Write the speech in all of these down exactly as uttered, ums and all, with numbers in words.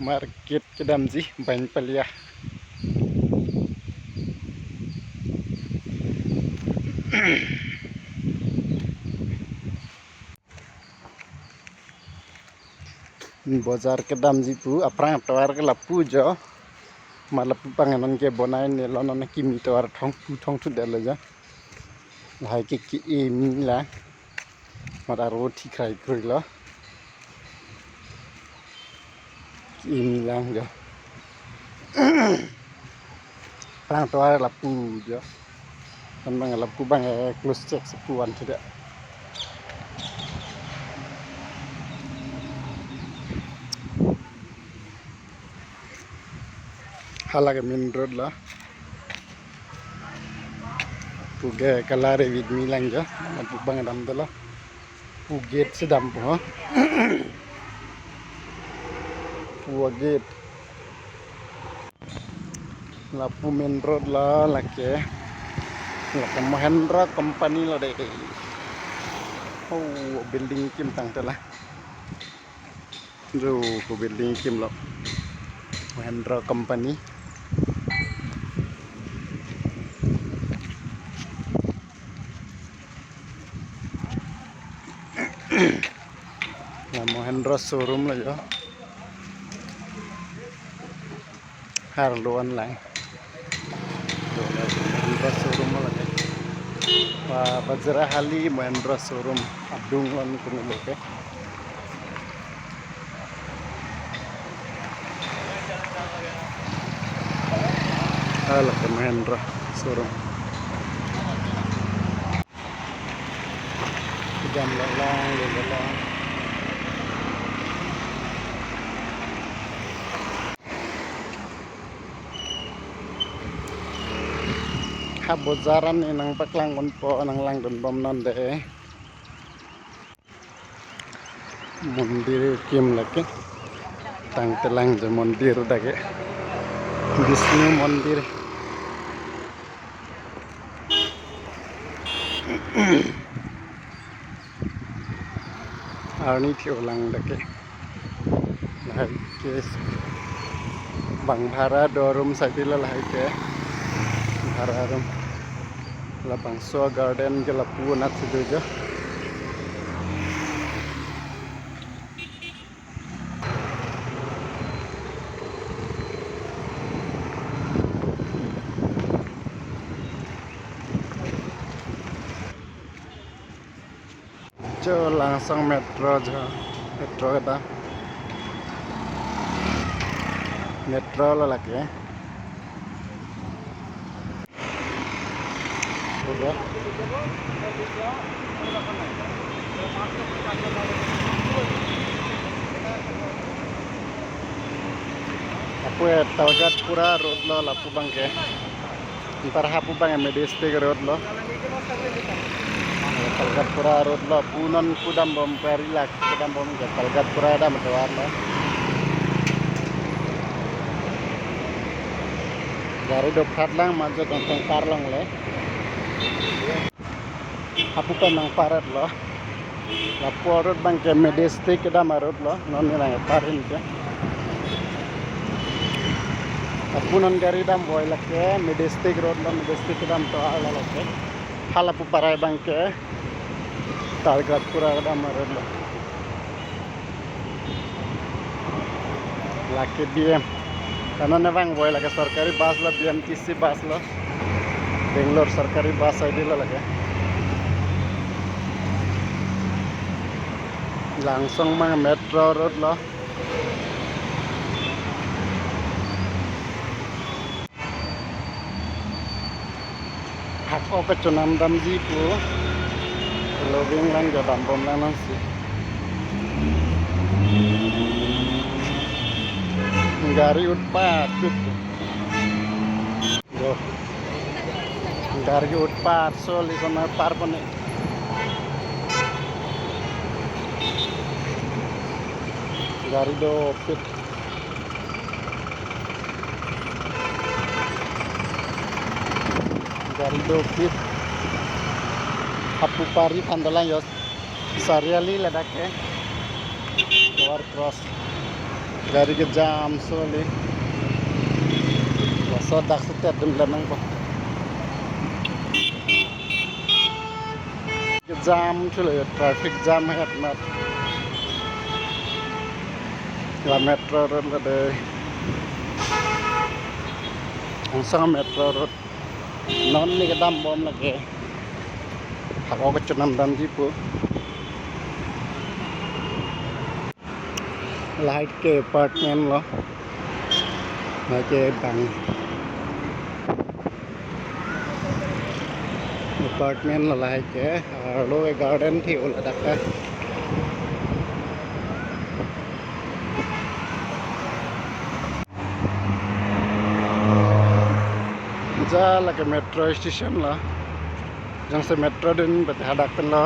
Market kedamji Bangpalia. Bojar kedamji pu, aphrang atovar ke lapu jo. Ma lapu abang non ke bonai ne lo, non kimi tovar thongpu thongthudetlo jo. Lahai ke ke-e mi lang. Mat aro thik krai kroi lo. Ke-e mi lang jo. Aphrang atovar lapu jo. Kan abang lapu abang, eh, close check sepuan tidak. Hala ke main road lo. Pu ke kalar evid mi lang jo. Lapu abang damdetlo. Pu gate si dampo. Pu gate. Lapu main road lo lake. Lake Mahindra company lo dei. Oh, building kim tangte la. Jo, ko building kim lo. Mahindra company. La Mahindra showroom lo jo. Arlo an lang. Mahindra showroom lo ke. Ba, Bajrahali Mahindra showroom. Adung lo an kunu lo ke. Hala ke Mahindra showroom. Jam lalang, lalang. Ha bojar an nangpaklang ponpo, nanglangdun bomnon dei. Mondir kim lake. Tangte lang jo mondir dak ke. Vishnu mondir. Arni thio lang dak ke. Lahai ke bang bhara do room side lo lahai ke. Bhara room. Labangso garden ke lapu anat si do jo. Jo langsung metro jo, metro kedam. Metro lo lake. Udah. Lapu Talgatpura road lo lapu abang ke. Antar hapu abang Majestic road lo. Talgatpura road lo, punon kedam bom gari lake kedam bom ke Talgatpura dam atovar lo. Gari doprat lang, majot tong tong parlongle. Hapu pen nangparet lo. Lapu road abang ke Majestic kedam road lo. Non ni nangparin ke. Lapu non gari damvoi lake Majestic road lo, Majestic kedam atovar lo lake. Hala pu parai abang ke Talgatpura kedam road lo. Lake B M. Karena ne vangvoi lake sorkari bus lo, B M T C bus lo. Bangalore sorkari bus side lo lake. Langsung abang metro road lo. Hako kechonam damji pu. Loving lang jo dam bom lang nangsi. Gari utpat kut. Jo. Gari utpat so li sana par pone. Gari dopit. Gari dopit. Hapu pari pandalang yos. Sariali ladak ke. Tovar cross. Gari ke jam soli. Laso dak site adim lemang po. Ke jam chulo, traffic jam het mat. La metro road lo dei. Angsong metro road. Non ne kedam bom lake. Hako kechonam damji pu. Lahai ke apartment lo. Lahai ke bang. Apartment lo lahai ke. Arlo ke garden thi ula dak ke. Ja lake metro station lo. Jongsi metro dun berarti hadak pen lo.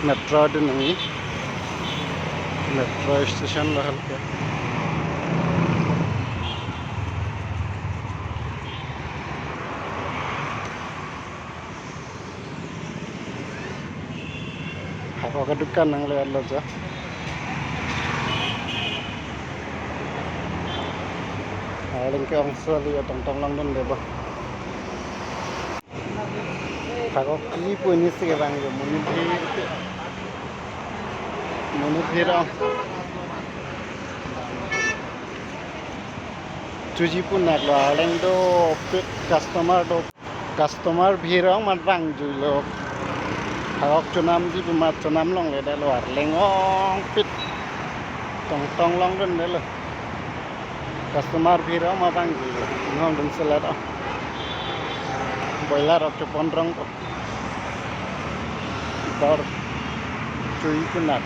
Metro dun nangji. Metro station lo halke. Hako ke dukan nang le lo ja. Aling ke ongso liya tongtong longdun dei bo. Hako ke pu ni si ke bang yo monit bhir ke. Monit bhir ong. Chuji pu nak lo aling dopik customer do. Customer bhir ong mat vangjuilo. Hako chonamji pu mat chonam longle dei lo arleng ongpit. Tongtong longdun dei lo. Customer bhir ong mat vangjuilo. Inghong dun selet ong. Boiler ok chopon rong ko. Dor chui kunak.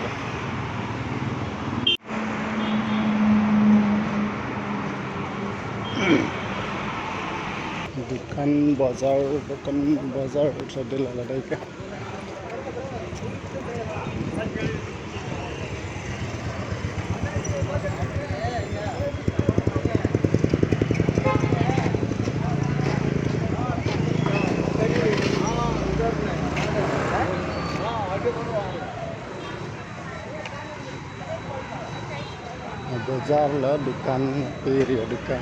Dukan bazar, dukan bazar sade lala dai ke. Bazar lo dukan, piri dukan.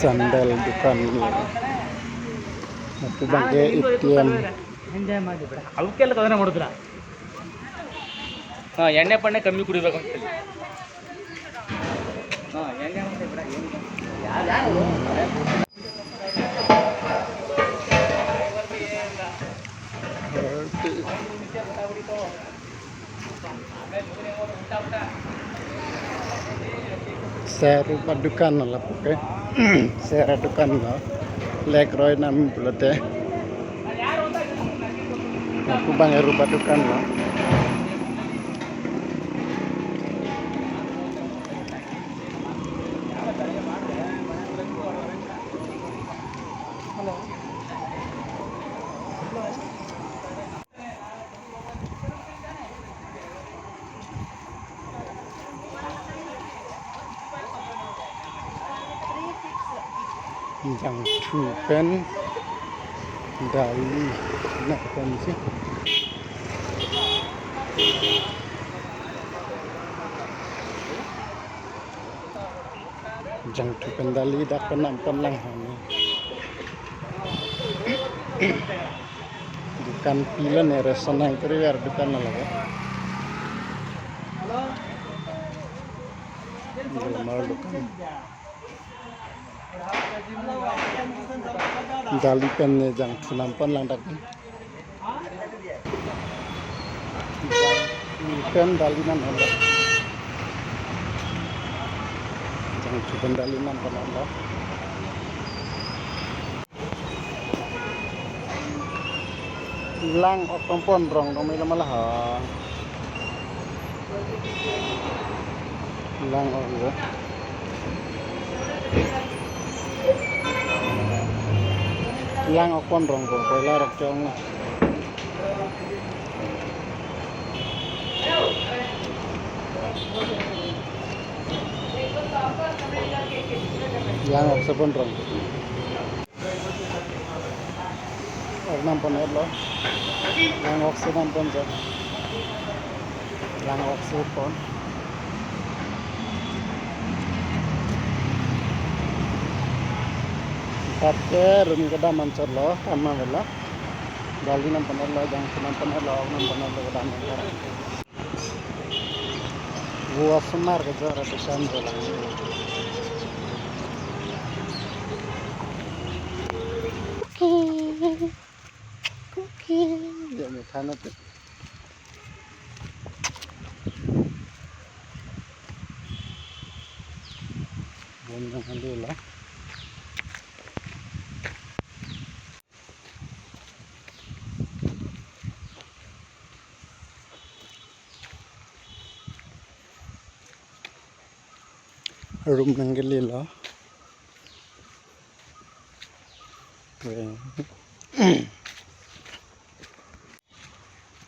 Sandal dukan ni. Lapu abang ke A T M. ಹಾ, ಎಣ್ಣೆ ಪಣ್ಣೆ ಕಮ್ಮಿ ಕುಡಿಬೇಕು ಅಂತ ಹೇಳಿ. ಹಾ, ಎಣ್ಣೆ ಮತ್ತೆ ಬಿಡ, ಏನು? Sera dukan lo lapu ke. Sera dukan lo. Lek roi nam pulote. Lapu abang rupa dukan lo. Jangthu pen dali na pen si. Jangthu pen dali dak pen nam pen lang honi. Dukan pilo ne, ration nang kuri ar dukan na lagi. Glamour dukan. Dali pen ne jangthu nam pen lang dak pen. Jangthu pen dali nam pen lang. Jangthu pen dali nam pen lang. Lang ok tong pon rong dong mela malah. Lang-ok jo. Lang-ok pon rong ko, koila rok chong. Lang-ok si pon rong. Ok nam pon-etlo. Lang-ok si nam pon jo. Lang-ok si pon. Anparke rum kedam anchotlo, kam avelo. Dali nam pon-etlo, jangthu nam pon-etlo, ok nam pon-etlo, kedam anchot. Vo asomar kejor adukan dolang. Cooking. Cooking. Ya, me than ate. Bon nang hande la. Rum nangkelilo.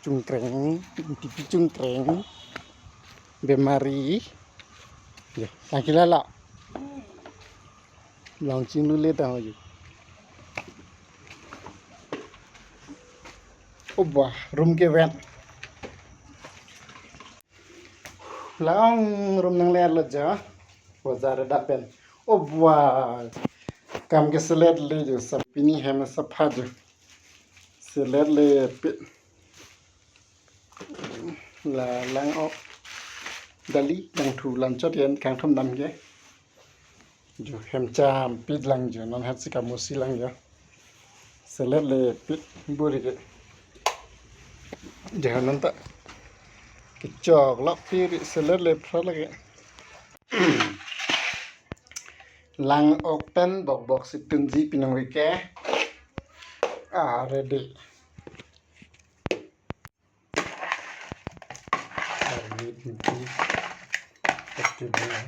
Chungkreng, T V chungkreng, bemari. Ya, tangkila la. Long chinglu le ta ho ju. Oh, wah, rum keven. Long rum nanglerlo jo. Bajar dak pen. Oh, wah. Kam ke selet le jo, sapini hem sapha jo. Selet le pi. La lang-ok. Dali jangthu la anchot yen kangthom dam ke. Jo hem champit lang jo, non hat si kamusi lang jo. Selet le pit buri ke. Jo non ta kechok lok piri selet le phra lake. Lang-ok pen bokbok si tunji pinong vike. Ah, ready. Arni inti pati bela.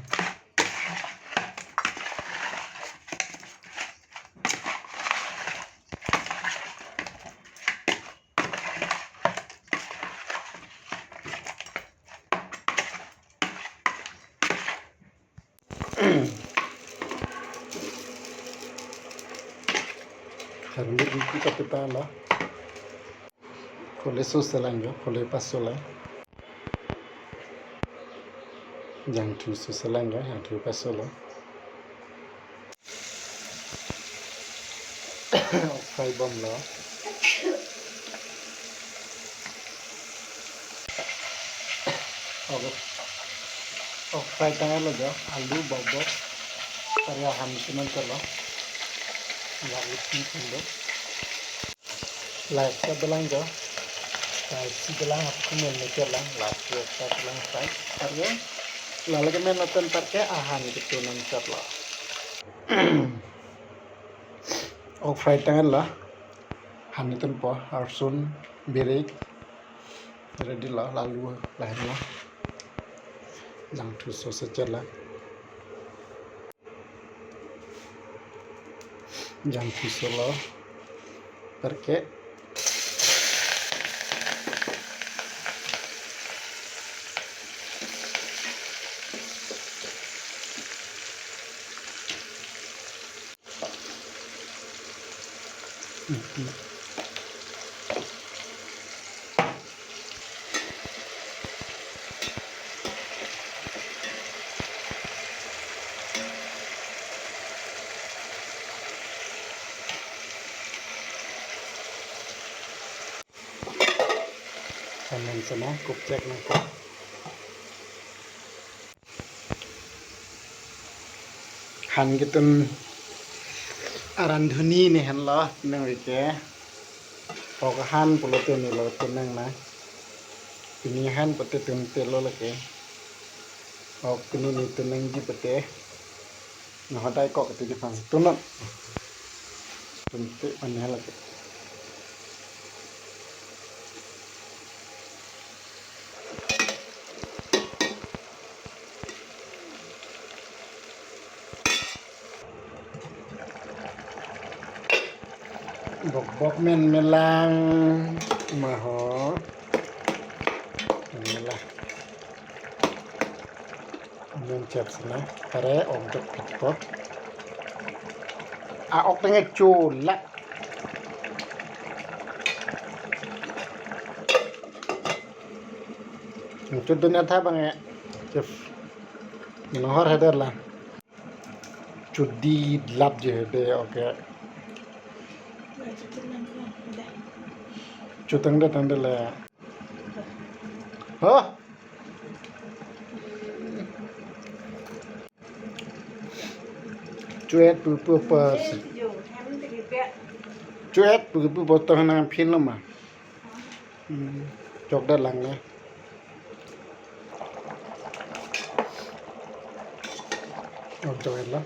Harli biki kapita la. Phule so selang jo, phule paso la. Jangthu so selang jo, jangthu paso la. Fry bomlo. Ok. Ok, fry tanglo jo, alu, bokbok. Tari ahan si non chalo. Lalu si pun do. Light ta belang jo. Light si belang, aku main meter lang. Light si ta belang fry. Tari lala ke main nonton parke ahan ke tu non chalo. Ok, fry tanglo. Han itum po, arsun, birik. Ready lo, lalu, lahenlo. Jangthu so sechet la. Jangthu so lo. Parke. Kamen sana kupcek na. Han ketun arandhuni ne henlo, nang vike. Ok han pulote nelo tunang na. Pini han pute tunte lo lake. Ok pini ne tunangji pute. Nang hodai kok ketun aphan tunang. Tunte mane lake. Bok men melang maho. Inilah. Men chet sena. Kare ok jok pot. A ok tenge chulak. Chut dunia tha bang e. Chef. Nohor hether la. Chut di lap je hede, okay. Chut tangde tangde le. Hah? Chuet pu pu pas. Chuet pu pu pas tong nang phin lo ma. Hmm. Chok da lang le. Ok, chok lo.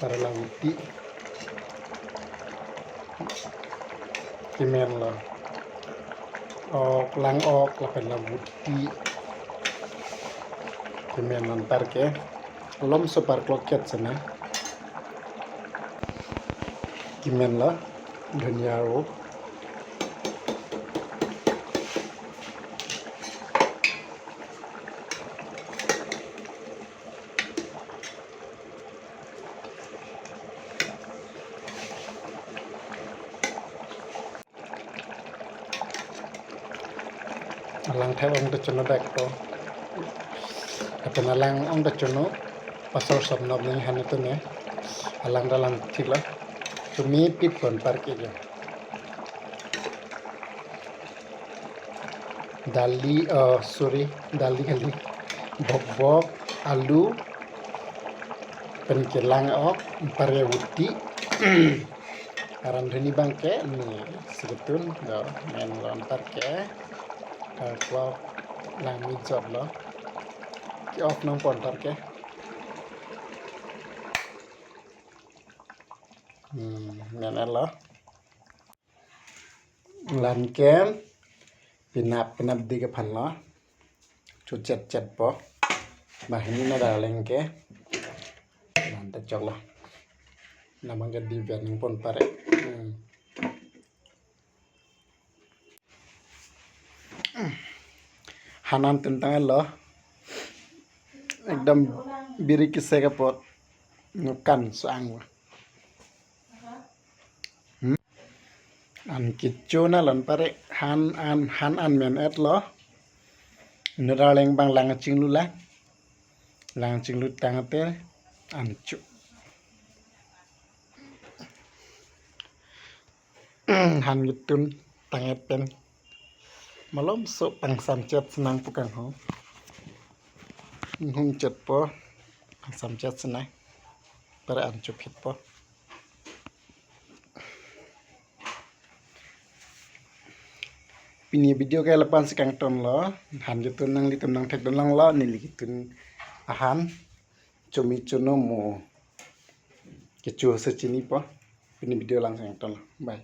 Para lang uti. Kemen lo. Ok, lang ok lapen lang uti. Kemen anparke. Lom so parklok chet sena. Kemen lo. Dhania o. Alang thep ong ta chono dak ko. Lapen alang ong ta chono. Pasal sop nop ning han itu ne. Alang dalam thik lo. Chumi pit pon parke jo. Dali, oh, sorry, dali kali. Bok bok, alu, pen kelang ok, anparke uti. Arandhuni bangke, ni, siketun, do, men lo anparke. Kalklok, lang mi jot lo. Ke-off nang pon anparke. Hmm, men lo. Lan ke pinap pinap di kephan lo. Chuchet chet po. Bahini na darling ke. Lan ta chok lo. Namang ke di ben pon pare. Hmm. Hanan tentang lo. Ekdom biri kise kapot. Nukan sang. Hmm? An kecho na lan pare han an han an men et lo. Nuraleng bang lang chinglu la. Lang chinglu tangte an chu. Han gitun tang et pen. Malom so pangsam chet senang pukang ho. Hung chet po. Pangsam chet senang. Para an chu phit po. Pini video ke lapu-an si kangton lo, han jutun nanglitum nangthek dun lang lo, neli jutun ahan, chumi chuno mo kecho si chini po, pini video lang si kangton lo, bye.